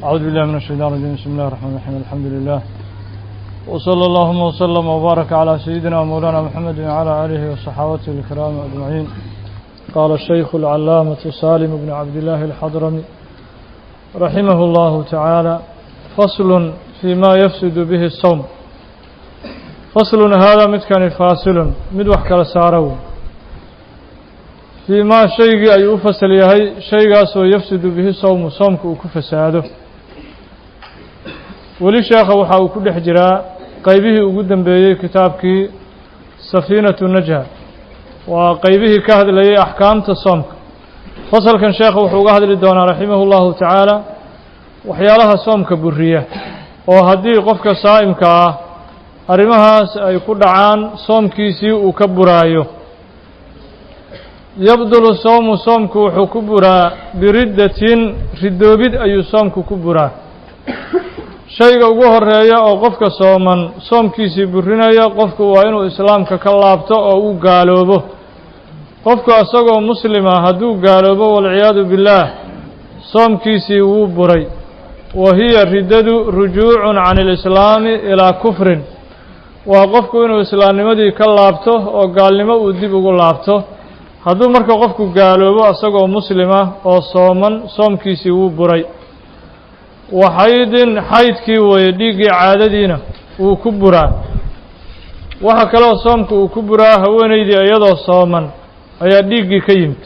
أعوذ بالله من الشيطان الرجيم. بسم الله الرحمن الرحيم. الحمد لله وصلى اللهم وسلم وبارك على سيدنا مولانا محمد وعلى آله وصحابته الكرام أجمعين. قال الشيخ العلامة سالم بن عبد الله الحضرمي رحمه الله تعالى: فصل فيما يفسد به الصوم. فصل هذا midkani فاصل mid wax kala saaro fii maa shaygii ayuu u fasal yahay, shaygaasoo yafsidu bihi sawmu, soomka uu ku fasaado. Weli sheekha waxa uu ku dhex jiraa qaybihii ugu dambeeyey kitaabkii Safiinatu Najha, waa qaybihii ka hadlayay axkaamta soomka. Fasalkan sheekha wuxuu uga hadli doonaa raximahu llahu tacaala waxyaalaha soomka buriya, oo haddii qofka saa'imka ah arrimahaas ay ku dhacaan soomkiisii uu ka buraayo. Yabdulu sawmu, soomku wuxuu ku buraa biriddatin, ridoobid ayuu soomku ku buraa. Shayga ugu horeeya oo qofka sooman soomkiisii burinaya, qofku waa inuu islaamka ka laabto oo uu gaaloobo. Qofku isagoo muslima hadduu gaaloobo, walciyaadu billaah, soomkiisii wuu buray. Wa hiya riddadu rujuucun can ilislaami ilaa kufrin, waa qofku inuu islaamnimadii ka laabto oo gaalnimo uu dib ugu laabto. Hadduu marka qofku gaaloobo isagoo muslima oo sooman, soomkiisii wuu buray. Wa xaydin, xaydkii weeye, dhiiggii caadadiina wuu ku buraa. Waxa kaloo soomka uu ku buraa, haweenaydii iyadoo sooman ayaa dhiiggii ka yimid.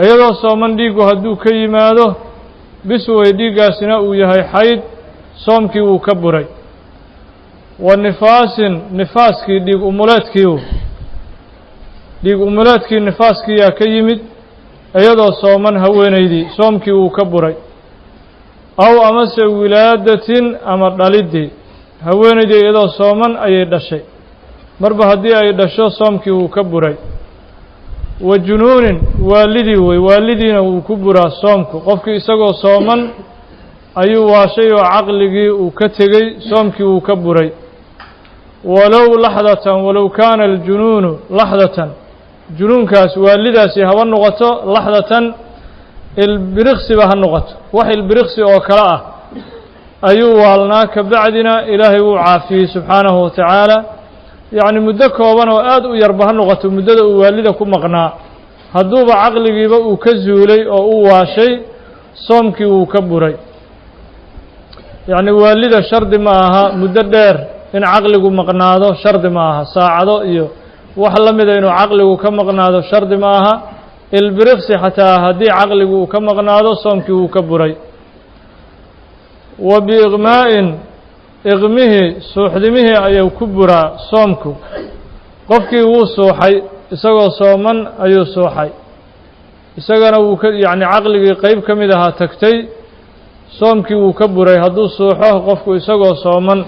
Iyadoo sooman dhiiggu hadduu ka yimaado, bis wey, dhiiggaasina uu yahay xayd, soomkii wuu ka buray. Wa nifaasin, nifaaskii, dhiig umuleedkii, dhiig umuleedkii nifaaskiiyaa ka yimid iyadoo sooman haweenaydii, soomkii wuu ka buray. Aw amase wilaadatin, ama dhaliddii, haweenaydii iyadoo sooman ayay dhashay. Marba haddii ay dhasho, soomkii wuu ka buray. Wa junuunin, waalidii wey, waalidiina wuu ku buraa soomku. Qofkii isagoo sooman ayuu waashay oo caqligii uu ka tegey, soomkii wuu ka buray. Walow laxdatan, walow kaana aljunuunu laxdatan, junuunkaas waalidaasi haba noqoto laxdatan, ilbiriqsiba ha noqoto, wax ilbiriqsi oo kale ah ayuu waalnaa, ka bacdina Ilaahay wuu caafiyey subxaanahu wa tacaala. Yacni muddo kooban oo aada u yarba ha noqoto muddada uu waalida ku maqnaa, hadduuba caqligiiba uu ka zuulay oo uu waashay, soomkii wuu ka buray. Yacni waalida shardi ma aha muddo dheer in caqligu maqnaado, shardi ma aha saacado iyo wax la mida inuu caqligu ka maqnaado, shardi ma aha. Ilbiriqsi xataa haddii caqligu uu ka maqnaado, soomkii wuu ka buray. Wa biiqmaa'in, iqmihii, suuxdimihii ayuu ku buraa soomku. Qofkii wuu suuxay, isagoo sooman ayuu suuxay, isagana wuu ka yacni caqligii qeyb ka mid ahaa tagtay, soomkii wuu ka buray hadduu suuxo qofku isagoo sooman.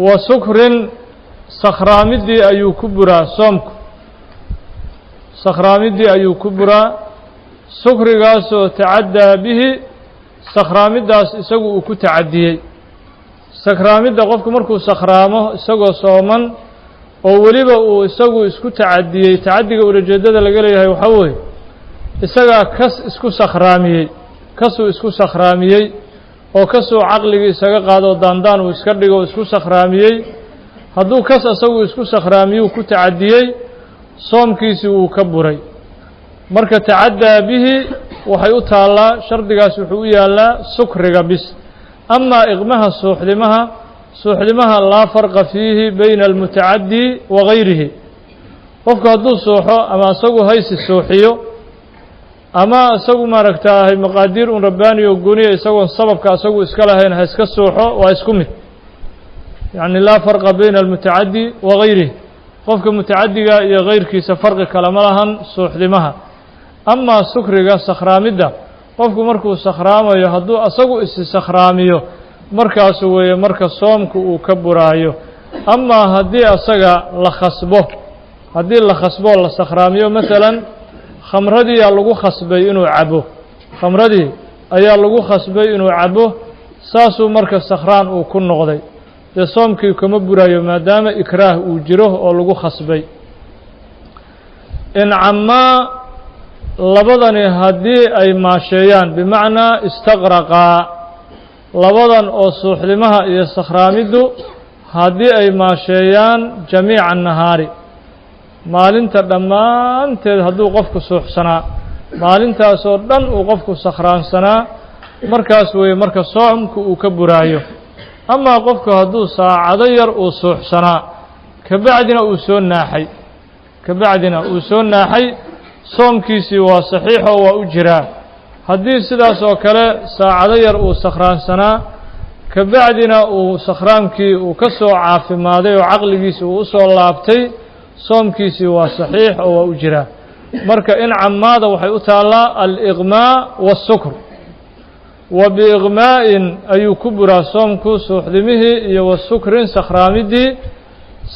Wa sukrin, sakhraamiddii ayuu ku buraa soomku, sakhraamiddii ayuu ku buraa, sukrigaasoo tacaddaa bihi, sakhraamiddaas isagu uu ku tacadiyey. Sakhraamidda qofku markuu sakhraamo isagoo sooman oo weliba uu isagu isku tacadiyey, tacaddiga ulajeeddada laga leeyahay waxaa weeye isagaa kas isku sakhraamiyey, kasuu isku sakhraamiyey oo kasuu caqligii isaga qaado, daandaan uu iska dhigo, isku sakhraamiyey. Hadduu kas isagu isku sakhraamiyuu ku tacadiyey, soomkiisii wuu ka buray. Marka tacaddaa bihi waxay u taallaa, shardigaas wuxuu u yaallaa sukriga bis. Amaa iqmaha, suuxdimaha, suuxdimaha laa farqa fiihi bayna almutacaddi wa gayrihi. Qofku hadduu suuxo, ama isagu haysi suuxiyo ama isagu maaragtaahay maqaadiir un rabbaani oo gooniya, isagoon sababka isagu iska lahayn ha iska suuxo, waa isku mid. Yacni laa farqa bayna almutacaddi wa gayrihi, qofka mutacaddiga iyo gayrkiisa farqi kale ma lahan suuxdimaha. Amaa sukriga, sakhraamidda, qofku markuu sakhraamayo hadduu asagu isi sakhraamiyo, markaasu weeye marka soomku uu ka buraayo. Amaa haddii asaga la khasbo, haddii la khasbo la sakhraamiyo, masalan khamradiiyaa lagu khasbay inuu cabo, khamradii ayaa lagu khasbay inuu cabo, saasuu marka sakhraan uu ku noqday, dee soomkii kama buraayo maadaama ikraah uu jiro oo lagu khasbay. In camaa Labadani haddii ay maasheeyaan, bimacnaa istaqraqaa, labadan oo suuxdimaha iyo sakhraamiddu haddii ay maasheeyaan jamiica nahaari, maalinta dhammaanteed hadduu qofku suuxsanaa, maalintaasoo dhan uu qofku sakhraansanaa, markaas weeye marka soomku uu ka buraayo. Amaa qofku hadduu saacado yar uu suuxsanaa, kabacdina uu soo naaxay, kabacdina uu soo naaxay, soomkiisii waa saxiixoo waa u jiraa. Haddii sidaas oo kale saacado yar uu sakhraansanaa, kabacdina uu sakhraamkii uu ka soo caafimaaday oo caqligiisii uu usoo laabtay, soomkiisii waa saxiix oo waa u jiraa. Marka in camaada waxay u taallaa aliqmaa waasukr. Wa biiqmaa'in ayuu ku buraa soomku, suuxdimihii iyo wasukrin sakhraamiddii,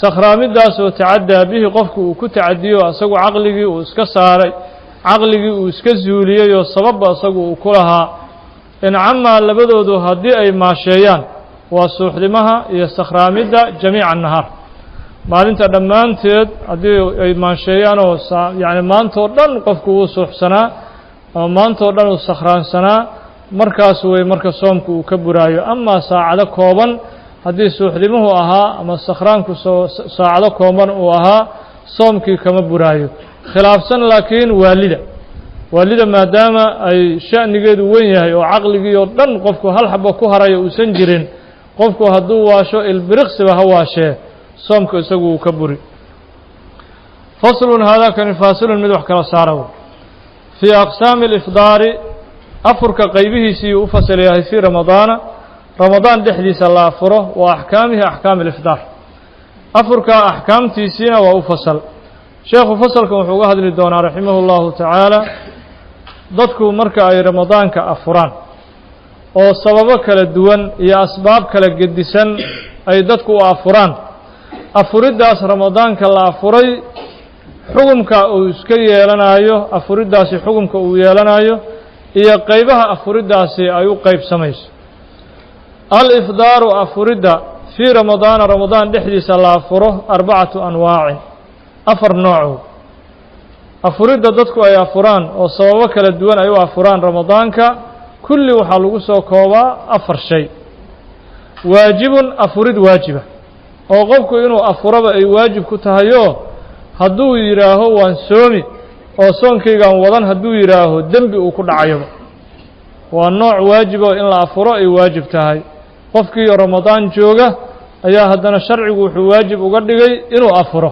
sakhraamiddaasoo tacaddaa bihi qofku uu ku tacadiyo, asagu caqligii uu iska saaray, caqligii uu iska zuuliyey oo sababba isagu uu ku lahaa. Incamaa labadoodu haddii ay maasheeyaan, waa suuxdimaha iyo sakhraamidda, jamiica nahaar, maalinta dhammaanteed haddii ay maansheeyaanoo, yacni maantoo dhan qofku wuu suuxsanaa ama maantoo dhan uu sakhraansanaa, markaas wey marka soomku uu ka buraayo. Amaa saacado kooban haddii suuxdimuhu ahaa ama sakhraanku saacado kooban uu ahaa, soomkii kama buraayo. Khilaafsan laakiin waalida, waalida maadaama ay sha'nigeedu wen yahay oo caqligii oo dhan qofku hal xabo ku harayo uusan jirin, qofku hadduu waasho ilbiriqsiba ha waashee, soomku isagu uu ka buri. Faslun, haadaakani faasilun, mid wax kala saara, fii aqsaami alifdaari, afurka qaybihiisii u fasal yahay, fii ramadaana, ramadaan dhexdiisa la afuro, wa axkaamihi, axkaami alifdaar, afurka axkaamtiisiina waa u fasal. Sheekhu fasalkan wuxuu uga hadli doonaa, raximahu llahu tacaala, dadku marka ay ramadaanka afuraan oo sababo kala duwan iyo asbaab kala gedisan ay dadku u afuraan, afuriddaas ramadaanka la afuray xukumka uu iska yeelanayo, afuriddaasi xukumka uu yeelanayo iyo qaybaha afuriddaasi ay u qaybsamayso. Alifdaaru, afuridda, fii ramadaana, ramadaan dhexdiisa la afuro, arbacatu anwaacin, afar nooco. Afuridda dadku ay afuraan oo sababo kala duwan ay u afuraan ramadaanka, kulli waxaa lagu soo koobaa afar shay. Waajibun, afurid waajiba oo qofku inuu afuraba ay waajib ku tahayoo, hadduu yidhaaho waan soomi oo soonkaygaan wadan, hadduu yidhaaho dembi uu ku dhacayoba, waa nooc waajiboo in la afuro ay waajib tahay. Qofkii ramadaan jooga ayaa haddana sharcigu wuxuu waajib uga dhigay inuu afuro.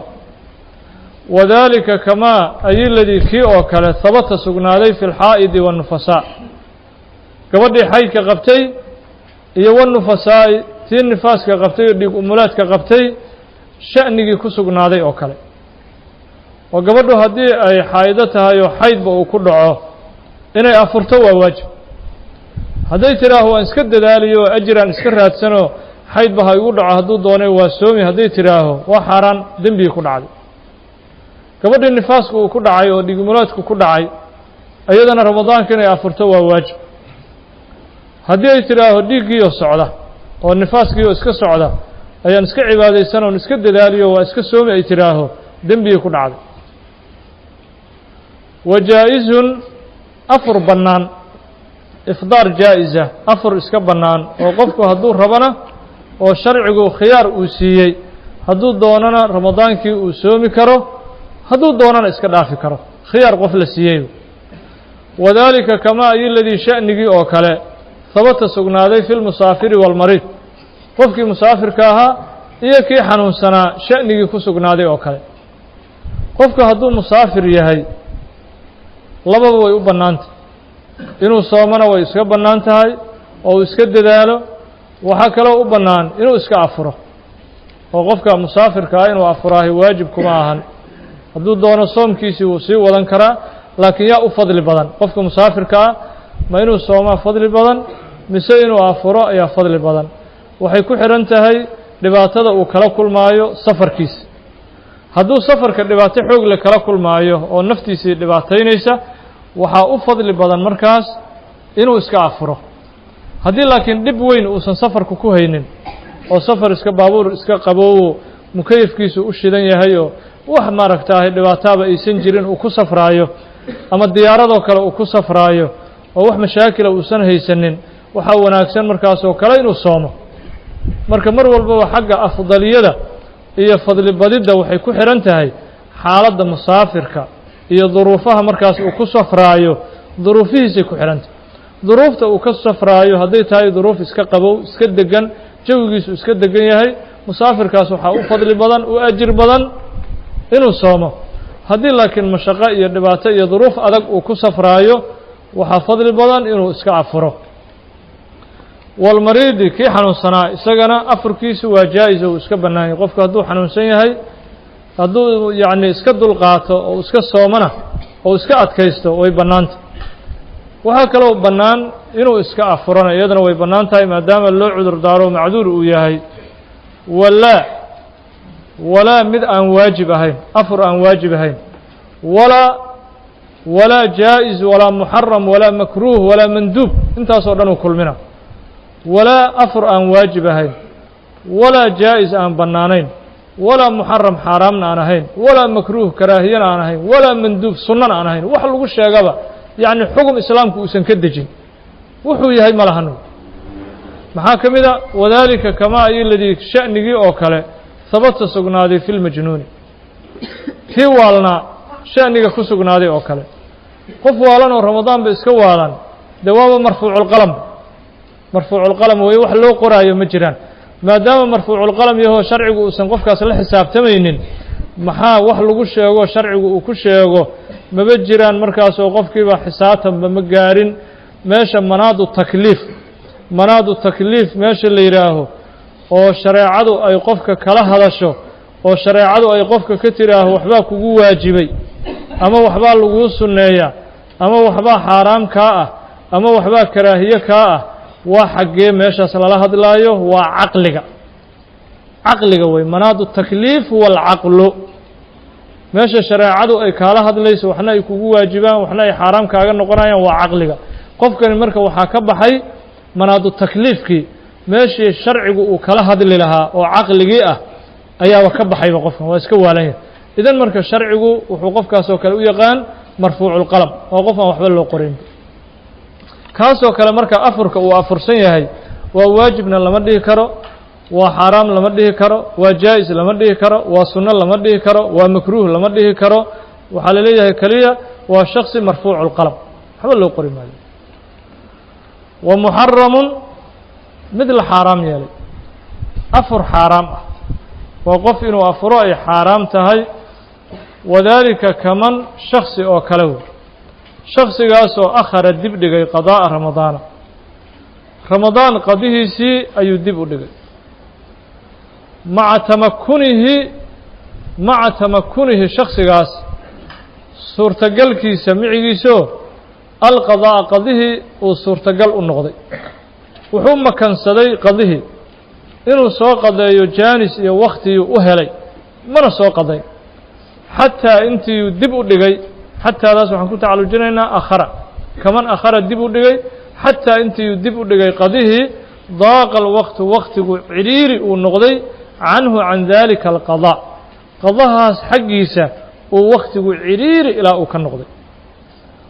Wadaalika kamaa ayiladii, kii oo kale, habata sugnaaday fi lxaa'idi waannufasaa, gabadhii xaydka qabtay iyo wanufasaa'i, tii nifaaska qabtay oo dhiig umulaadka qabtay sha'nigii ku sugnaaday oo kale. Oo gabadhu haddii ay xaa'ido tahay oo xaydba uu ku dhaco, inay afurto waa waajib. Hadday tidhaaho waan iska dadaaliyo oo ajiraan iska raadsanoo xaydba ha igu dhaco, hadduu doonay waa soomi, hadday tidhaaho waa xaaraan, dembigii ku dhacday. Gabadhii nifaasku uu ku dhacay oo dhigmulaadku ku dhacay, iyadana ramadaanka inay afurto waa waajib. Haddii ay tidhaaho dhiiggiioo socda oo nifaaskiioo iska socda ayaan iska cibaadaysan oon iska dadaaliyo waa iska soomi ay tidhaaho, dembigii ku dhacday. Wa jaa-izun, afur bannaan, ifdaar jaa-isa, afur iska bannaan oo qofku hadduu rabona oo sharcigu khiyaar uu siiyey, hadduu doonana ramadaankii uu soomi karo, hadduu doonana iska dhaafi karo, khiyaar qof la siiyey. Wadaalika kamaa ayoladii, sha'nigii oo kale, habata sugnaaday fi lmusaafiri waalmariid, qofkii musaafirka ahaa iyo kii xanuunsanaa sha'nigii ku sugnaaday oo kale. Qofku hadduu musaafir yahay, lababa way u bannaantah, inuu soomona way iska bannaan tahay oo uu iska dadaalo, waxaa kaloo u bannaan inuu iska afuro. Oo qofka musaafirka ah inuu afuraahi waajib kuma ahan, hadduu doono soomkiisii wuu sii wadan karaa. Laakiin yaa u fadli badan? Qofka musaafirka ah ma inuu soomaa fadli badan mise inuu afuro ayaa fadli badan? Waxay ku xidhan tahay dhibaatada uu kala kulmaayo safarkiisa. Hadduu safarka dhibaato xoog le kala kulmaayo oo naftiisii dhibaataynaysa, waxaa u fadli badan markaas inuu iska afuro. Haddii laakiin dhib weyn uusan safarku ku haynin oo safar iska baabuur iska qaboowo, mukayafkiisu u shidan yahay oo wax maaragtaahay dhibaataaba aysan jirin uu ku safraayo, ama diyaaradoo kale uu ku safraayo oo wax mashaakila uusan haysanin, waxaa wanaagsan markaasoo kale inuu soomo. Marka mar walbaba xagga afdaliyada iyo fadli badidda waxay ku xidhan tahay xaaladda musaafirka iyo duruufaha markaas uu ku safraayo, duruufihiisay ku xidhan tahay. Duruufta uu ka safraayo hadday tahay duruuf iska qabow, iska degan, jawigiisu iska degan yahay, musaafirkaas waxaa u fadli badan, u ajir badan inuu soomo. Haddii laakiin mashaqo iyo dhibaato iyo duruuf adag uu ku safraayo, waxaa fadli badan inuu iska afuro. Walmariidi, kii xanuunsanaa, isagana afurkiisu waa jaa-is oo uu iska bannaan yahay. Qofku hadduu xanuunsan yahay, hadduu yacni iska dulqaato oo iska soomana oo iska adkaysto, way bannaanta. Waxaa kaloo bannaan inuu iska afurana, iyadana way bannaan tahay, maadaama loo cudur daaro, macduur uu yahay. Walaa mid aan waajib ahayn, afur aan waajib ahayn, walaa jaa-is, walaa muxaram, walaa makruuh, walaa manduub, intaasoo dhan uu kulmina. Walaa afur aan waajib ahayn, walaa jaa-is aan bannaanayn, walaa muxaram xaaraamna aan ahayn, walaa makruuh karaahiyana aan ahayn, walaa manduub sunnana aan ahayn, wax lagu sheegaba yacni xugum islaamku uusan ka dejin wuxuu yahay ma lahan. Maxaa ka mid a? Wadaalika kamaa iladii sha'nigii oo kale habata sugnaaday fi lmajnuuni, kii waalnaa sha'niga ku sugnaaday oo kale. Qof waalan oo ramadaanba iska waalan, dee waaba marfuuculqalam, marfuuculqalam weeye, wax loo qoraayo ma jiraan. Maadaama marfuuculqalam yahoo sharcigu uusan qofkaas la xisaabtamaynin, maxaa wax lagu sheego sharcigu uu ku sheego maba jiraan. Markaasoo qofkiiba xisaabtanba ma gaarin meesha manaadu takliif, manaadu takliif meesha la yidhaaho oo shareecadu ay qofka kala hadasho, oo shareecadu ay qofka ka tidhaaho waxbaa kugu waajibay, ama waxbaa laguu sunneeyaa, ama waxbaa xaaraam kaa ah, ama waxbaa karaahiye kaa ah. Waa xaggee meeshaas lala hadlaayo? Waa caqliga, caqliga wey manaadu takliif huwa alcaqlu. Meesha shareecadu ay kaala hadlayso, waxna ay kugu waajibaan, waxna ay xaaraam kaaga noqonayaan, waa caqliga qofkani. Marka waxaa ka baxay manaadu takliifkii, meeshii sharcigu uu kala hadli lahaa oo caqligii ah ayaaba ka baxayba, qofkan waa iska waalan yahay. Idan marka sharcigu wuxuu qofkaasoo kale u yaqaan marfuuculqalam, waa qof aan waxba loo qorayn kaasoo kale. Marka afurka uu afursan yahay waa waajibna lama dhihi karo, waa xaaraam lama dhihi karo, waa jaa-is lama dhihi karo, waa sunno lama dhihi karo, waa makruuh lama dhihi karo. Waxaa la leeyahay keliya waa shaksi marfuuculqalam, waxba loo qori maayo. Wa muxaramun, mid la xaaraam yeelay, afur xaaraam ah, waa qof inuu afuro ay xaaraam tahay. Wadaalika kaman, shaksi oo kale wey, shaksigaasoo akhara dib dhigay qadaa'a ramadaana, ramadaan qadihiisii ayuu dib u dhigay, maca tamakunihi, maca tamakunihi, shaksigaas suurtagalkiisa micigiisoo, alqadaa'a qadihii uu suurtagal u noqday. Wuxuu makansaday qadihii inuu soo qadeeyo, jaanis iyo waktigii u helay, mana soo qadayn xataa intiiu dib u dhigay. Xataadaas waxaan ku tacalujinaynaa akhara, kaman akhara dib u dhigay, xataa intiiu dib u dhigay qadihii, daaqa alwaqtu, waktigu cidhiiri uu noqday, canhu can dalika alqadaa, qadahaas xaggiisa uu waktigu cidhiiri ilaa uu ka noqday.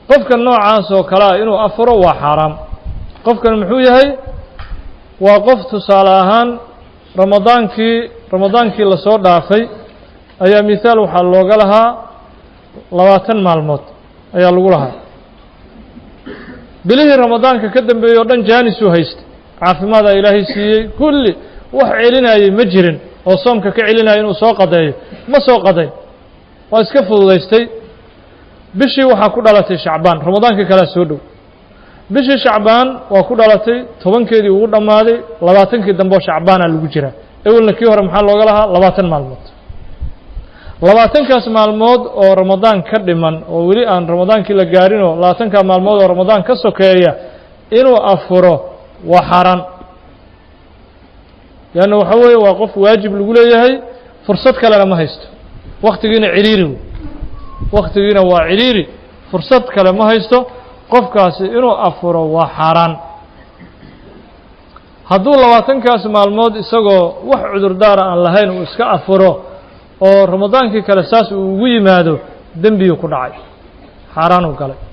Qofka noocaas oo kale ah inuu afuro waa xaaraam. Qofkan muxuu yahay? Waa qof tusaale ahaan ramadaankii lasoo dhaafay ayaa mithaal waxaa looga lahaa 20 maalmood ayaa lagu lahaa. Bilihii ramadaanka ka dambeeyey o dhan jaanisuu haystay, caafimaadaa ilaahay siiyey, kulli wax celinayay ma jirin oo soomka ka celinaya inuu soo qadeeyo, ma soo qadayn, waa iska fududaystay. Bishii waxaa ku dhalatay shacbaan, ramadaankii kalea soo dhow, bishii shacbaan waa ku dhalatay, 10-keedii ugu dhammaaday, 20-kii dambe oo shacbaana lagu jiraa. Ewelna kii hore maxaa looga lahaa? 20 maalmood. 20-kaas maalmood oo ramadaan ka dhiman oo weli aan ramadaankii la gaarinoo, 20-kaa maalmood oo ramadaan ka sokeeya inuu afuro waa xaaraan, leanna waxa weeye waa qof waajib lagu leeyahay, fursad kalena ma haysto, waktigiina cidhiiri wey, waktigiina waa cidhiiri, fursad kale ma haysto. Qofkaasi inuu afuro waa xaaraan. Hadduu 20-kaas maalmood isagoo wax cudurdaara aan lahayn uu iska afuro oo ramadaankii kale saas uu ugu yimaado, dembiyuu ku dhacay. Xaaraan u galay.